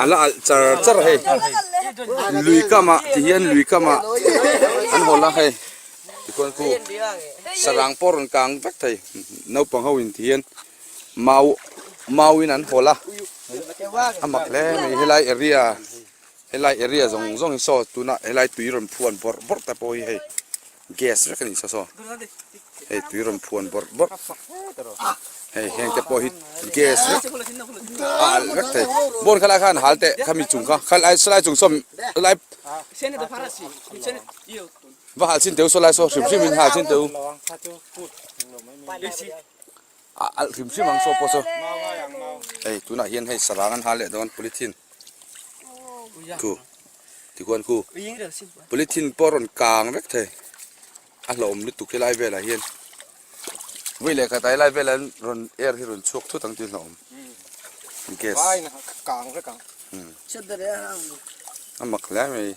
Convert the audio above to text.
A la alh char char hei lui kamah ti hian lui kamah an hawl a hei tikhuan khu sarang pawh rawn kang vek thei naupang ho in ti hian mau mau in an hawl a a mak hle mai helai area helai area zawng zawng hi saw tuna helai tui rawn phuan bawrh bawrh te pawh hi hei gas vek a ni saw saw hei tui rawn phuan bawrh bawrh hei heng te pawh hi gas vek a alh vek thei bawn kha lai khan hal teh khami chung kha kha lai salai chung saw lai va hal chin teh u saw lai saw hrim hrim in hal chin teh u a alh hrim hrim ang saw pawh saw hei tunah hian hei sarang an hal leh dawn polythene khu tikhuan khu polythene pawh a rawn kang vek thei a hlauhawm lutuk helai velah hian vawi leh khat ah helai velah hian rawn air hi rawn chhuak thut ang tih a hlauhawm gas a mak hle mai.